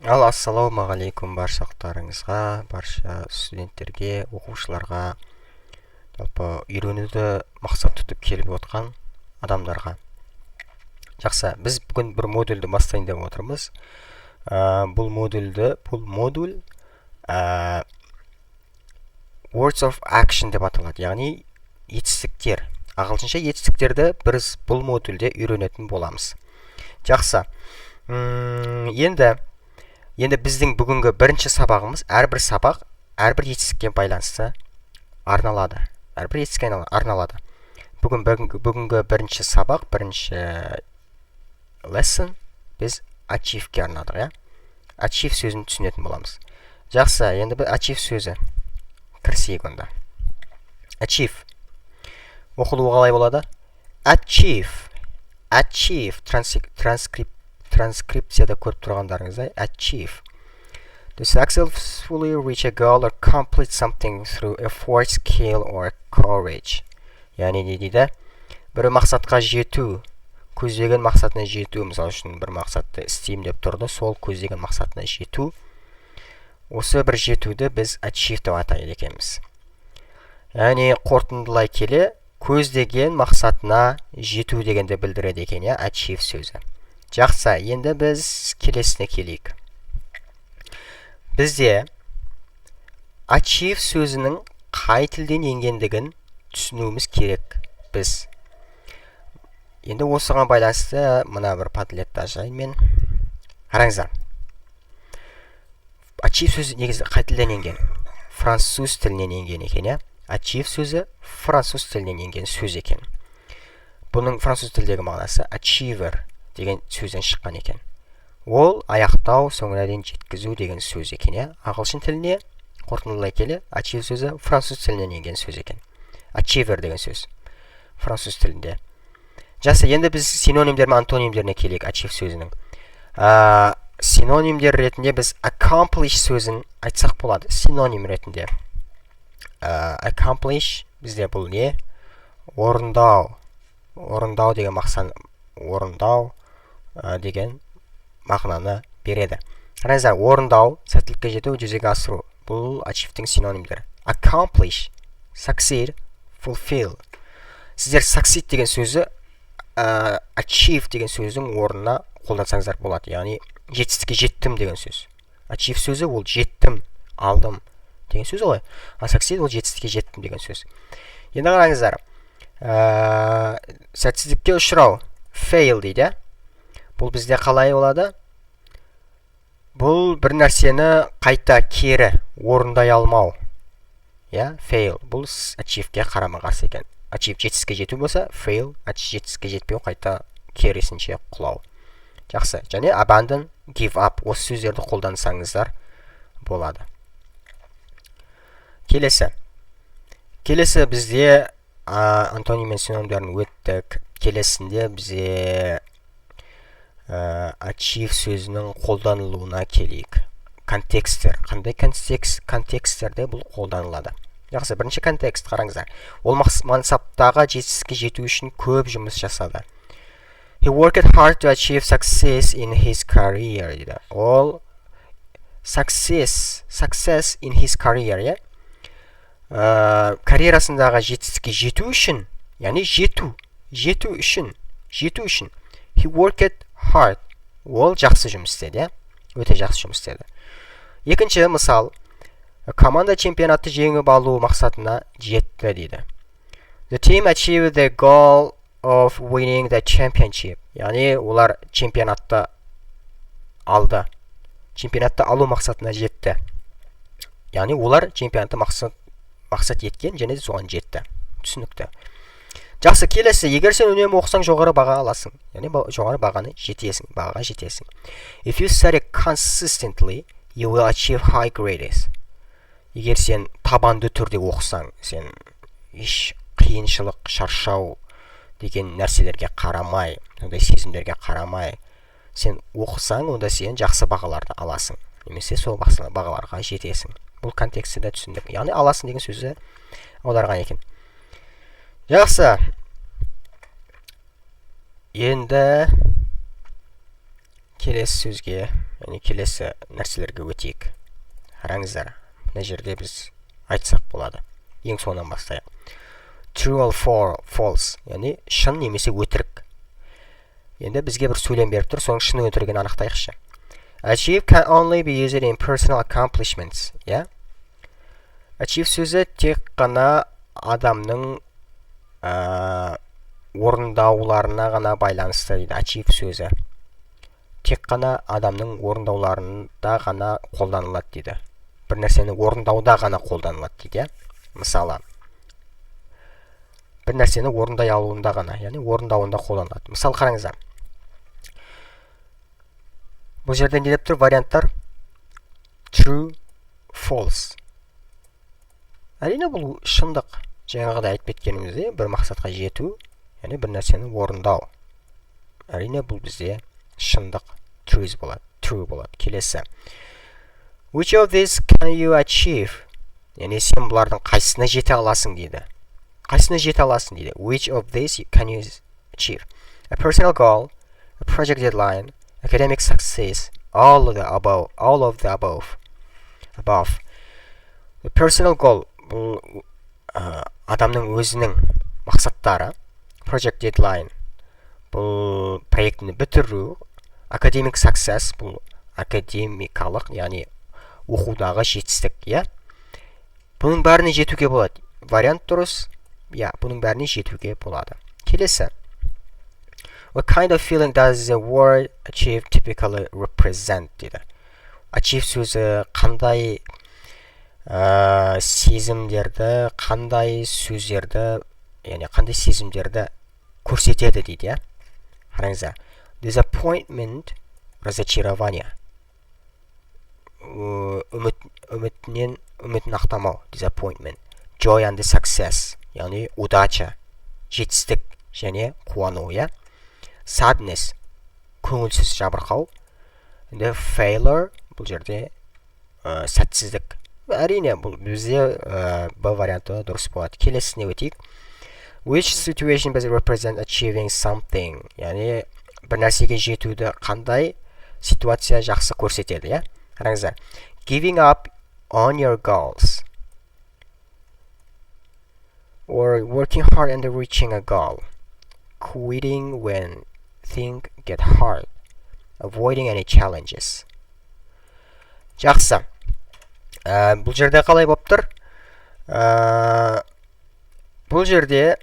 Ал ассалаумағалейкум баршаларыңызға, барша студенттерге, оқушыларға, жалпы үйренуді мақсат тұтып келіп отқан адамдарға. Жақсы, біз бүгін бір модульді бастайын деп отырмыз. Бұл модуль Words of Action деп аталады, яғни етістіктер. Ағылшынша етістіктерді біз бұл модульде үйренетін боламыз. Жақсы. Енді біздің бүгінгі бірінші сабағымыз, әрбір сабақ әрбір етістікке байланысты арналады. Әрбір етістікке арналады. Бүгінгі бірінші сабақ, бірінші lesson біз achieve-ке арнадық, иә? Achieve сөзін түсінетін боламыз. Жақсы, енді біз achieve сөзі кірісейік онда. Achieve. Оқылуы қалай болады? Achieve. Achieve. Транскрипцияда көріп тұрғандарыңыздай, achieve. To successfully reach a goal or complete something through effort, skill or courage. Яғни не дейді? Бір мақсатқа жету, көздеген мақсатына жету, мысалы үшін, бір мақсатты істеймін деп тұрды, сол көздеген мақсатына жету. Осы бір жетуді біз achieve деп атайды екенбіз. Яғни қорытындылай келе, көздеген мақсатына жету дегенді білдіреді екен, иә, achieve сөзі. Жақсы, енді біз келесіне келейік. Бізде achieve сөзінің қай тілден енгендігін түсінуіміз керек біз. Енді осыған байланысты мына бір Padlet-ті ашайын мен. Қараңыздар. Achieve сөзі негізі қай тілден енген? Француз тілінен енген екен, иә? Achieve сөзі француз тілінен енген сөз екен. Бұның француз тілдегі мағынасы achiever деген сөзден шыққан екен. Ол аяқтау, соңына дейін жеткізу деген сөз екен, иә. Ағылшын тіліне қорытындылай келе, achieve сөзі француз тілінен енген сөз екен, achiever деген сөз француз тілінде. Жақсы, енді біз синонимдер мен антонимдеріне келейік achieve сөзінің. Синонимдер ретінде біз accomplish сөзін айтсақ болады синоним ретінде. Accomplish бізде бұл не? Орындау, орындау деген мақсат, орындау деген мағынаны береді. Қараңыздар, орындау, сәттілікке жету, жүзеге асыру — бұл achieve-тің синонимдері. Accomplish, succeed, fulfill. Сіздер succeed деген сөзі achieve деген сөздің орнына қолдансаңыздар болады, яғни жетістікке жеттім деген сөз. Achieve сөзі ол жеттім, алдым деген сөз ғой, а succeed ол жетістікке жеттім деген сөз. Енді қараңыздар, сәтсіздікке ұшырау, fail дейді. Бұл бізде қалай болады? Бұл бір нәрсені қайта, кері орындай алмау, иә. Fail бұл achieve-ке қарама қарсы екен. Achieve жетістікке жету болса, fail жетістікке жетпеу, қайта керісінше құлау. Жақсы, және abandon, give up, осы сөздерді қолдансаңыздар болады. Келесі бізде антоним мен синонимдерін өттік. Келесінде бізде achieve сөзінің қолданылуына келейік. Контексттер, қандай контексттерде бұл қолданылады? Жақсы, бірінші контекст, қараңыздар: ол мансаптағы жетістікке жету үшін көп жұмыс жасады. He worked hard to achieve success in his career дейді. Ол success in his career, иә, карьерасындағы жетістікке жету үшін, яғни жету үшін. He worked hard, ол жақсы жұмыс істеді, иә, өте жақсы жұмыс істеді. Екінші мысал: команда чемпионатты жеңіп алу мақсатына жетті дейді. The team achieved the goal of winning the championship. Яғни олар чемпионатты алды, чемпионатты алу мақсатына жетті, яғни олар чемпионатты мақсат еткен және де соған жетті. Түсінікті. Жақсы, келесі: егер сен үнемі оқысаң, жоғары баға аласың, яғни жоғары бағаны жетесің, бағаға жетесің. If you study consistently, you will achieve high grades. Егер сен табанды түрде оқысаң, сен еш қиыншылық, шаршау деген нәрселерге қарамай, ондай сезімдерге қарамай сен оқысаң, онда сен жақсы бағаларды аласың немесе сол бағаларға жетесің. Бұл контекстті де түсіндік, яғни аласың деген сөзді аударған екен. Жақсы, енді келесі сөзге, Яғни келесі нәрселерге өтейік. Қараңыздар, мына жерде біз айтсақ болады. Ең соңынан бастайық. True or false, яғни шын немесе өтірік. Енді бізге бір сөйлем беріп тұр, соның шын өтірігін анықтайықшы. Achieve can only be used in personal accomplishments, иә. Achieve сөзі тек қана адамның орындауларына ғана байланысты дейді. Achieve сөзі тек қана адамның орындауларында ғана қолданылады дейді. Бір нәрсені орындауда ғана қолданылады дейді, иә. Мысалы, бір нәрсені орындай алуында ғана, яғни орындауында қолданылады. Мысалы, қараңыздар, бұл жерде не деп тұр? Варианттар: true, false. Әрине, бұл шындық. Жаңағыдай айтып кеткеніміздей, бір мақсатқа жету, яғни бір нәрсені орындау. Әрине, бұл бізде шындық, true болады, true болады. Келесі: Which of these can you achieve? Яғни сен бұлардың қайсысына жете аласың дейді. Қайсысына жете аласың дейді. Which of these can you achieve? A personal goal, a project deadline, academic success, all of the above, all of the above. The personal goal бұл адамның өзінің мақсаттары, project deadline бұл проектіні бітіру, academic success бұл академикалық, яғни оқудағы жетістік, иә. Бұның бәріне жетуге болады. Вариант дұрыс, иә, бұның бәріне жетуге болады. Келесі: What kind of feeling does the word "achieve" typically represent дейді. Achieve сөзі қандай сезімдерді, қандай сөздерді, яғни қандай сезімдерді көрсетеді дейді, иә. Қараңыздар: disappointment, разочарование, үміт, үмітінен, үмітін ақтамау, disappointment, joy and success, яғни удача, жетістік және қуану, иә, sadness, көңілсіз жабырқау, енді failure бұл жерде сәтсіздік. Әрине, бұл бізде Б варианты дұрыс болады. Келесісіне өтейік. Which situation best represent achieving something? Яғни бір нәрсеге жетуді қандай ситуация жақсы көрсетеді, иә? Қараңыздар: giving up on your goals or working hard and reaching a goal, quitting when things get hard, avoiding any challenges. Жақсы, бұл жерде қалай болып тұр? Бұл жерде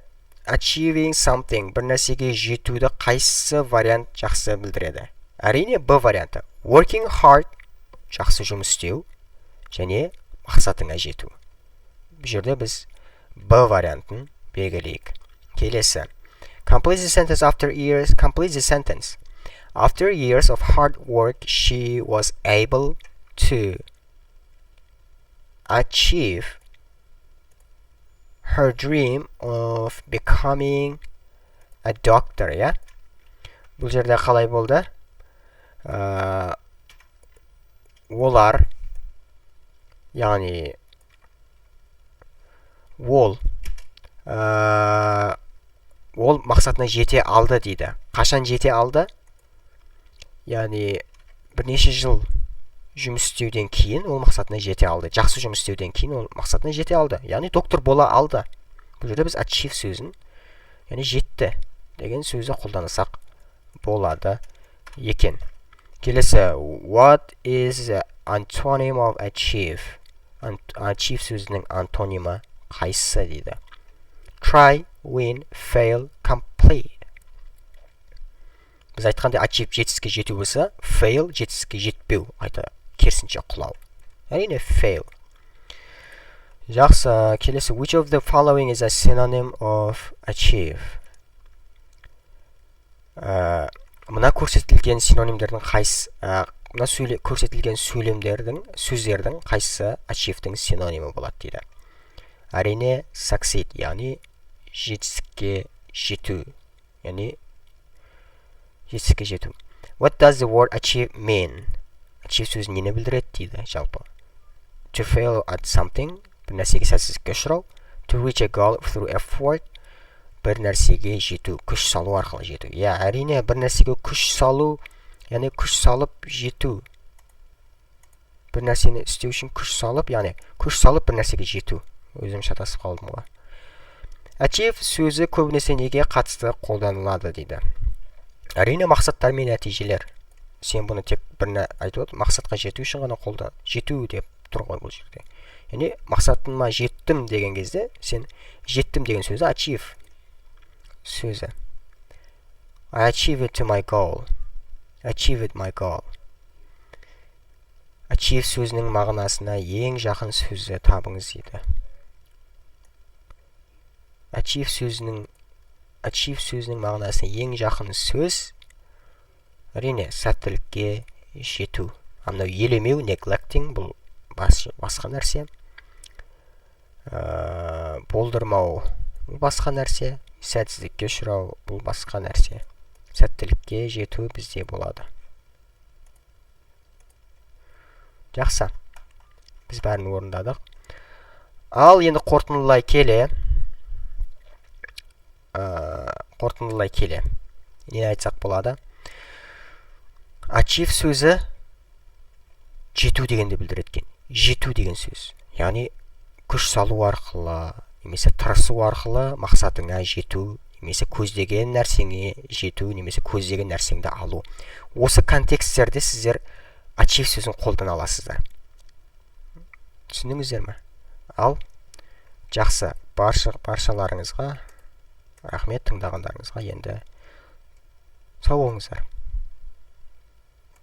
achieving something, бір нәрсеге жетуді қайсы вариант жақсы білдіреді? Әрине, Б варианты: working hard, жақсы жұмыс істеу және мақсатыңа жету. Бұл жерде біз Б вариантын белгілейік. Келесі: Complete the sentence. After years, complete the sentence. After years of hard work, she was able to achieve her dream of becoming a doctor, иә. Бұл жерде қалай болды? Олар, яғни ол ол мақсатына жете алды дейді. Қашан жете алды? Яғни бірнеше жыл жұмыс істеуден кейін ол мақсатына жете алды. Жақсы жұмыс істеуден кейін ол мақсатына жете алды, яғни доктор бола алды. Бұл жерде біз achieve сөзін, яғни жетті деген сөзді қолдансақ болады екен. Келесі: What is the antonym of achieve? Achieve сөзінің антонимі қайсысы дейді. Try, win, fail, complete. Біз айтқандай, achieve жетістікке жету болса, fail жетістікке жетпеу, қайта керісінше құлау. Әрине, fail. Жақсы, келесі: Which of the following is a synonym of achieve? Мына көрсетілген синонимдердің қайсы, мына көрсетілген сөйлемдердің, сөздердің қайсысы achieve'тің синонимі болады дейді. Әрине, succeed, яғни жетістікке жету, яғни жетістікке жету. What does the word "achieve" mean? Achieve сөзі нені білдіреді дейді жалпы? To fail at something, бір нәрсеге сәтсіздікке ұшырау, to reach a goal through effort, бір нәрсеге жету, күш салу арқылы жету. Иә, әрине, бір нәрсеге күш салу, яғни күш салып жету. Бір нәрсені істеу үшін күш салып, яғни күш салып бір нәрсеге жету. Өзім шатасып қалдым ғой. Achieve сөзі көбінесе неге қатысты қолданылады дейді. Әрине, мақсаттар мен нәтижелер. Сен бұны тек бір айтып отыр, мақсатқа жету үшін ғана қолдан, жету деп тұр ғой бұл жерде. Яғни мақсатыма жеттім деген кезде сен жеттім деген сөзі achieve сөзі. I achieved to my goal. Achieved my goal. Achieve сөзінің мағынасына ең жақын сөзі табыңыз дейді. Achieve сөзінің мағынасына ең жақын сөз, әрине, сәттілікке жету. Ал мынау елемеу, neglecting, бұл басқа нәрсе. Болдырмау, бұл басқа нәрсе. Сәтсіздікке ұшырау, бұл басқа нәрсе. Сәттілікке жету бізде болады. Жақсы, біз бәрін орындадық. Ал енді қорытындылай келе не айтсақ болады? Achieve сөзі жету дегенді білдіреді екен. Жету деген сөз, яғни күш салу арқылы немесе тырысу арқылы мақсатыңа жету немесе көздеген нәрсеңе жету немесе көздеген нәрсеңді алу. Осы контексттерде сіздер achieve сөзін қолдана аласыздар. Түсіндіңіздер ме? Ал жақсы, баршаларыңызға рахмет тыңдағандарыңызға. Енді сау болыңыздар.